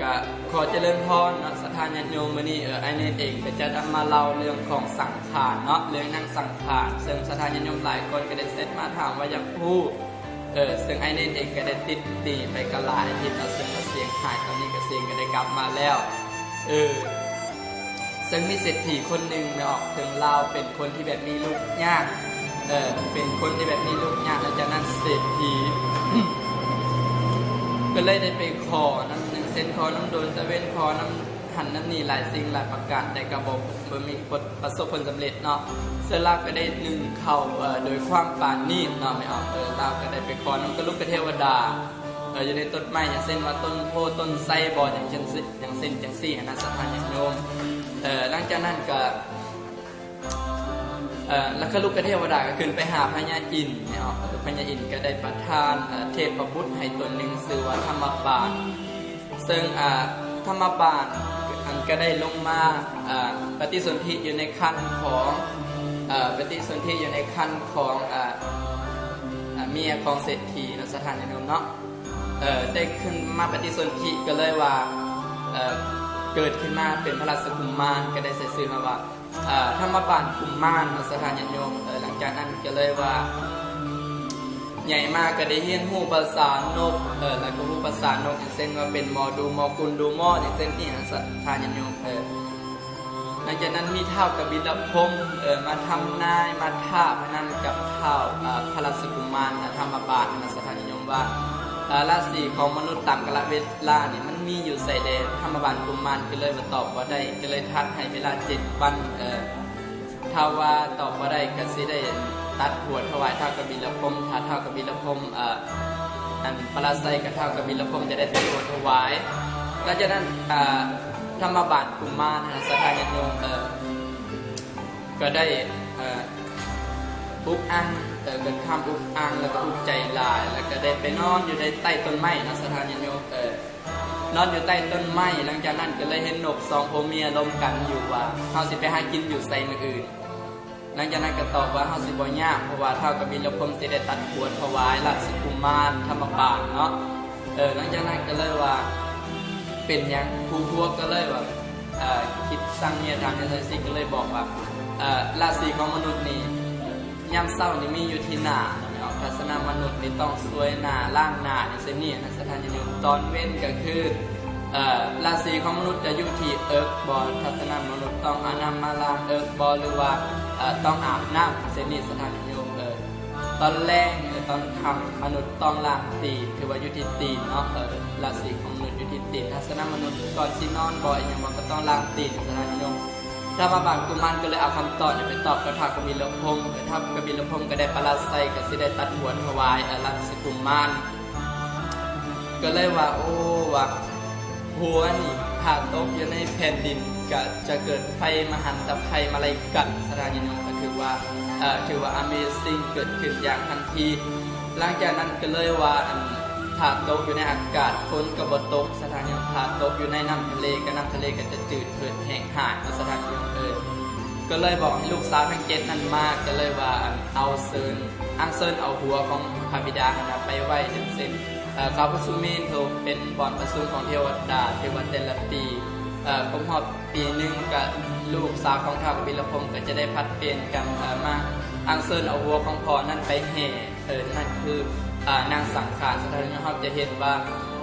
ກໍຂໍຈະເລີນພອນເນາະ ສັດທາຍາດໂຍມ. ມື້ນີ້ ເອີ ອ້າຍເນດເອງກໍຈະນຳມາເລົ່າເລື່ອງຂອງສັງຂານເນາະ, ເລື່ອງນາງສັງຂານ ເຊິ່ງສັດທາຍາດໂຍມຫຼາຍຄົນກໍໄດ້ເຊັດມາຖາມວ່າຢາກຮູ້ ເອີ ເຊິ່ງອ້າຍເນດເອງກໍໄດ້ຕິດໜີ້ໄປກໍຫຼາຍອາທິດແລ້ວ ເຊິ່ງວ່າສຽງຫາຍ, ຕອນນີ້ກໍສຽງກໍໄດ້ກັບມາແລ້ວ. ເອີ ເຊິ່ງມີເສດຖີຄົນໜຶ່ງແມ່ນອອກ ເຊິ່ງລາວເປັນຄົນທີ່ແບບມີທຸກຍາກ ເອີ ເປັນຄົນທີ່ແບບມີທຸກຍາກ, ຫຼັງຈາກນັ້ນເສດຖີ ກໍເລີຍໄດ້ໄປຂໍນຳ ຢ່າງເຊັ່ນ ຂໍນຳດົນຕາເວັນ ຂໍນຳຫັ້ນນຳນີ້ ຫຼາຍສິ່ງຫຼາຍປະການ, ແຕ່ກໍບໍ່ ບໍ່ມີຜົນ ປະສົບຜົນສຳເລັດເນາະ. ເຊິ່ງລາວກໍໄດ້ໜຶ້ງເຂົ້າ ເອີ ໂດຍຄວາມປານີດເນາະ ແມ່ນອອກ ເອີ ລາວກໍໄດ້ໄປຂໍນຳກະລຸກກະເທວະດາ ເອີ ຢູ່ໃນຕົ້ນໄມ້ ຢ່າງເຊັ່ນວ່າຕົ້ນໂພຕົ້ນໄຊບໍ ຢ່າງເຊັ່ນ ຢ່າງເຊັ່ນຈັ່ງຊີ້ຫັ້ນນະ ສັດທາຍາດໂຍມ. ເອີ ຫຼັງຈາກນັ້ນກໍ ເອີ ລະກະລຸກກະເທວະດາກໍຂຶ້ນໄປຫາພະຍາອິນເນາະ, ເອີ ພະຍາອິນກໍໄດ້ປະທານ ເອີ ເທບປະບຸດໃຫ້ຕົນໜຶ່ງ ຊື່ວ່າທຳມະບານ. ເຊິ່ງ ອ່າ ທຳມະບານ ອັນ ກໍໄດ້ລົງມາ ອ່າ ປະຕິສົນທິຢູ່ໃນຄັນຂອງ ເອີ ປະຕິສົນທິຢູ່ໃນຄັນຂອງ ອ່າ ອ່າ ເມຍຂອງເສດຖີເນາະ ສັດທາຍາດໂຍມເນາະ. ເອີ ໄດ້ຂຶ້ນມາປະຕິສົນທິ ກໍເລີຍວ່າ ເອີ ເກີດຂຶ້ນມາເປັນພະລາຊະກຸມານ ກໍໄດ້ໃສ່ຊື່ໃຫ້ວ່າ ເອີ ທຳມະບານກຸມານເນາະ ສັດທາຍາດໂຍມ. ເອີ ຫຼັງຈາກນັ້ນກໍເລີຍວ່າ ໃຫຍ່ມາກໍໄດ້ຮຽນຮູ້ພາສານົກ ເອີ ແລ້ວກໍຮູ້ພາສານົກ ຢ່າງເຊັ່ນວ່າເປັນໝໍດູ ໝໍກຸນ ດູໝໍ ຢ່າງເຊັ່ນນີ້ ສັດທາຍາດໂຍມ. ເອີ ຫຼັງຈາກນັ້ນມີທ້າວກະບິລະພົມ ເອີ ມາທຳນາຍ ມາທ້າພະນັນກັບທ້າວ ເອີ ພະລາຊະກຸມານ ທຳມະບານ ສັດທາຍາດໂຍມ ວ່າ ເອີ ລາສີຂອງມະນຸດຕາມກາລະເວລານີ້ມັນມີຢູ່ໃສແດ່? ທຳມະບານກຸມານກໍເລີຍວ່າຕອບບໍ່ໄດ້ ກໍເລີຍທັດໃຫ້ເວລາເຈັດວັນ ເອີ ຖ້າວ່າຕອບບໍ່ໄດ້ກໍຊິໄດ້ຕັດຫົວຖວາຍທ້າວກະບິລະພົມ. ຖ້າທ້າວກະບິລະພົມ ເອີ ອັນປະລາໄຊກໍທ້າວກະບິລະພົມຈະໄດ້ຕັດຫົວຖວາຍ. ຫຼັງຈາກນັ້ນ ເອີ ທຳມະບານກຸມານ ສັດທາຍາດໂຍມ ເອີ ກໍໄດ້ ເອີ ອຸກອັ່ງ ເອີ ເກີດຄວາມອຸກອັ່ງ ແລ້ວກໍທຸກໃຈຫຼາຍ ແລ້ວກໍໄດ້ໄປນອນຢູ່ໃນໃຕ້ຕົ້ນໄມ້ເນາະ ສັດທາຍາດໂຍມ ເອີ ນອນຢູ່ໃຕ້ຕົ້ນໄມ້. ຫຼັງຈາກນັ້ນກໍເລີຍເຫັນນົກສອງຜົວເມຍລົມກັນຢູ່ວ່າ ເຮົາຊິໄປຫາກິນຢູ່ໃສມື້ອື່ນ? ຫຼັງຈາກນັ້ນກໍຕອບວ່າ ເຮົາຊິບໍ່ຍາກ ເພາະວ່າທ້າວກະບິລະພົມຊິໄດ້ຕັດຫົວຖວາຍລາຊະກຸມານທຳມະບານເນາະ. ເອີ ຫຼັງຈາກນັ້ນກໍເລີຍວ່າ ເປັນຫຍັງ? ຜູ້ຜົວກໍເລີຍວ່າ ເອີ ຄິດຊັງເມຍຖາມຈັ່ງຊີ້ ກໍເລີຍບອກວ່າ ເອີ ລາສີຂອງມະນຸດນີ້ ຍາມເຊົ້ານີ້ມີຢູ່ທີ່ໜ້າເນາະ, ທັດສະນະມະນຸດນີ້ຕ້ອງສວຍໜ້າ ລ້າງໜ້າ ຈັ່ງຊີ້ນີ້ນະ ສັດທາຍາດໂຍມ. ຕອນເວັນກໍຄື ເອີ ລາສີຂອງມະນຸດຈະຢູ່ທີ່ເອິກບໍ, ທັດສະນະມະນຸດຕ້ອງອາບນ້ຳມາລ້າງເອິກບໍ ຫຼືວ່າ ເອີ ຕ້ອງອາບນ້ຳ ຈັ່ງຊີ້ນີ້ ສັດທາຍາດໂຍມ. ເອີ ຕອນແລງ ເອີ ຕອນຄ່ຳ ມະນຸດຕ້ອງລ້າງຕີນ ຖືວ່າຢູ່ທີ່ຕີນເນາະ, ເອີ ລາສີຂອງມະນຸດຢູ່ທີ່ຕີນ, ທັດສະນະມະນຸດກ່ອນຊິນອນບໍ ອີ່ຫຍັງບໍ ກໍຕ້ອງລ້າງຕີນ ສັດທາຍາດໂຍມ. ທຳມະບານກຸມານກໍເລີຍເອົາຄຳຕອບນີ້ໄປຕອບກັບທ້າວກະບິລະພົມ, ເອີ ທ້າວກະບິລະພົມກໍໄດ້ປະລາໄຊ ກໍຊິໄດ້ຕັດຫົວຖວາຍ ເອີ ລາຊະກຸມານ. ກໍເລີຍວ່າ ໂອ້ ວ່າ ຫົວນີ້ຖ້າຕົກຢູ່ໃນແຜ່ນດິນ ກະຈະເກີດໄຟມະຫັນຕະໄພມາໄລ່ກັນ ສະຖານຍາດໂຍມ ກໍຖືວ່າ ເອີ ຖືວ່າ amazing ເກີດຂຶ້ນຢ່າງທັນທີ. ຫຼັງຈາກນັ້ນກໍເລີຍວ່າ ອັນ ຖ້າຕົກຢູ່ໃນອາກາດ ຝົນກໍບໍ່ຕົກ ສະຖານຍາດໂຍມ, ຖ້າຕົກຢູ່ໃນນ້ຳທະເລ ກໍນ້ຳທະເລກໍຈະຈືດເຫີດແຫ້ງຫາຍເນາະ ສະຖານຍາດໂຍມ. ເອີ ກໍເລີຍບອກໃຫ້ລູກສາວທັງເຈັດນັ້ນມາ ກໍເລີຍວ່າ ອັນ ເອົາເຊີນ ອັນເຊີນເອົາຫົວຂອງພະບິດາຫັ້ນນະໄປໄວ້ ຢ່າງເຊັ່ນ ເອີ ເຂົາພະສຸເມນ ເປັນບ່ອນປະຊຸມຂອງເທວະດາ ຖືວ່າແຕ່ລະປີ ເອີ ຄົບຮອບປີໜຶ່ງ ກະລູກສາວຂອງທ້າວກະບິລະພົມ ກະຈະໄດ້ຜັດປ່ຽນກັນ ເອີ ມາອັນເຊີນເອົາຫົວຂອງພໍ່ນັ້ນໄປແຫ່ ເອີ ນັ້ນຄື ອາ ນາງສັງຂານ. ສະຖານຍາດໂຍມ ເຮົາຈະເຫັນວ່າ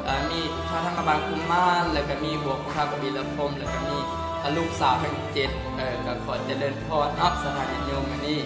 ເອີ ມີທ້າວທຳມະບານກຸມານ ແລ້ວກະມີຫົວຂອງທ້າວກະບິລະພົມ ແລ້ວກະມີ ອາ ລູກສາວທັງເຈັດ ເອີ ກະຂໍຈະເລີນພອນເນາະ ສະຖານຍາດໂຍມ ມື້ນີ້.